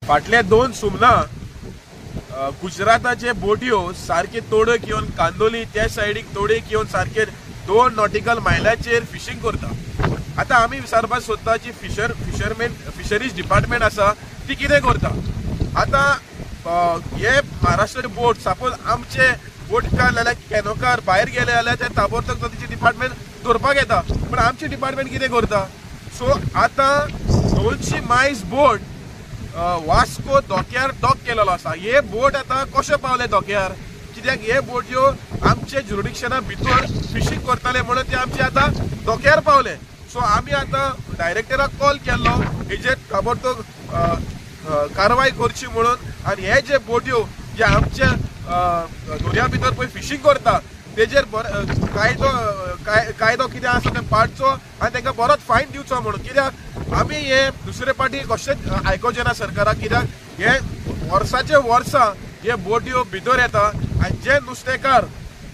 फाटले 2 सुमना गुजराताचे बोटयो सारके तोडक येवन कांदोली त्या सायडीक तोडेक येवन सारके 2 नॉटिकल मायलाचेर फिशींग करता. आतां आमी विचारपाक सोदता जी फिशरीज डिपार्टमेंट आसा ती कितें करता. आतां हे महाराष्ट्र बोट सपोज आमचे बोटकार जाल्यार कॅनोकार भायर गेले जाल्यार ते ताबडतोब तांचे डिपार्टमेंट धरपाक येता, पूण आमचे डिपार्टमेंट कितें करता. सो आतां 200 मायल्स बोट वास्को धोक्यार डॉक केलेलो आसा. हे बोट आतां कशें पावले धोक्यार, कित्याक हे बोटयो आमचे ज्युरिडिक्शना भितर फिशींग करताले म्हणून ते आमचे आतां धोक्यार पावले. सो आमी आतां डायरेक्टराक कॉल केल्लो हेजेर ताबडतोब कारवाय करची म्हणून, आनी हे जे बोटयो जे आमच्या दर्या भितर पळय फिशींग करता तेजेर कायदो कायदो कितें आसा तें पाळचो आनी तांकां बरोच फायन दिवचो म्हणून. कित्याक आमी हे दुसरे पाटी कशेंच आयकोचें ना सरकाराक, कित्याक हे वर्साचे वर्सां हे बोटयो भितर येता आनी जे नुस्तेकार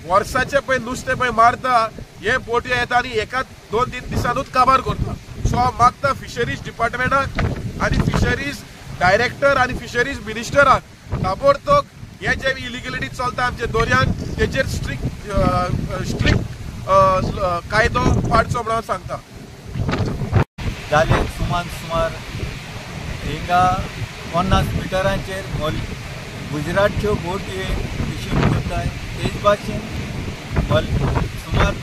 वर्साचे पळय नुस्तें पळय मारता हे बोटयो येता आनी एकाच 2-3 दिसानूच काबार करता. सो हांव मागता फिशरीज डिपार्टमेंटाक आनी फिशरीज डायरेक्टर आनी फिशरीज मिनिस्टराक ताबडतोब हे जे इलिगलिटी चलता आमच्या दर्यांत तेजेर स्ट्रिक्ट स्ट्रिक्ट कायदो पाडचो म्हणून हांव सांगता. जाले सुमार हिंगा 50 मिटरांचेर गुजरातच्यो बोटी फिशींग करताय. तेच भाशेन सुमार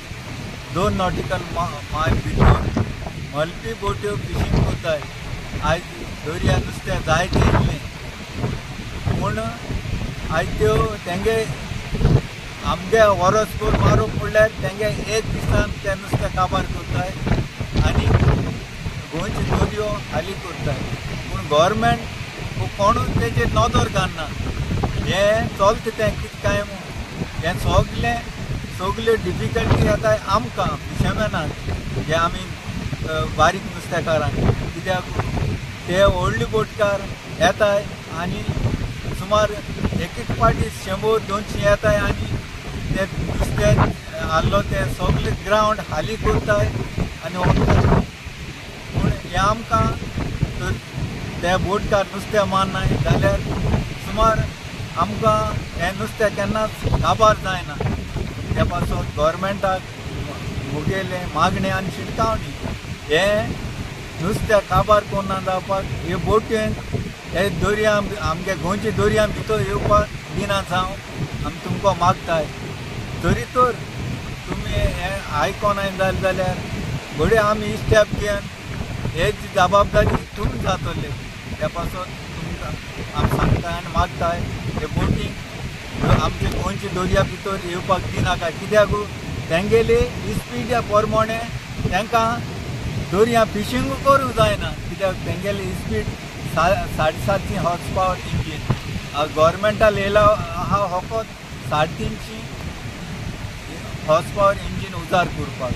2 नॉटिकल मायल भितर मलपी बोट्यो फिशींग करताय. आयज दर्या नुस्तें जायतें येयलें पूण आयज त्यो तेंगे आमगे वरसभर मारूंक म्हणल्यार तेंगे एक दिसान तें नुस्तें काबार करताय आनी गोंयच्यो दोरयो खाली करताय. पूण गव्हर्मेंट कोणूच तेजेर नदर घालना. हें चलता तें कितें काय हें सगलें सगल्यो डिफिकल्टी येता आमकां फिशरमॅनाक, जे आमी बारीक नुस्तेकारांक. कित्याक ते व्हडले बोटकार येताय आनी सुमार एक एक पाटी 100-200 येताय आनी ते नुस्तें हाडलो ते सगळे ग्रावंड खाली करताय आनी वताय. पूण हें आमकां तर ते बोटकार नुस्तें मारनाय जाल्यार सुमार आमकां हें नुस्तें केन्नाच काबार जायना. ते पासून गव्हर्मेंटाक मुगेलें मागणें आनी शिटकावणी हें नुस्तें काबार कोन्ना जावपाक हे बोटयेन हे दर्या आमगे गोंयचे दर्या भितर येवपाक दिना जावं आमी तुमकां मागताय. तरी तर तुमी हें आयकोनाय जालें जाल्यार घडये आमी स्टेप घेवन हे जी जबाबदारी तुमी जातले. त्या पासून तुमकां आमी सांगताय आनी मागताय हे बोटींग आमचे गोंयचे दर्या भितर येवपाक दिनाका. कित्याक तेंगेली स्पीडा प्रमाणे तांकां दर्या फिशींग करूंक जायना. कित्याक तेंगेली स्पीड 750 हॉर्स पावर इंजीन, गव्हर्मेंटा येयला आहा फकत 350 हॉर्स पावर इंजीन उजार करपाक.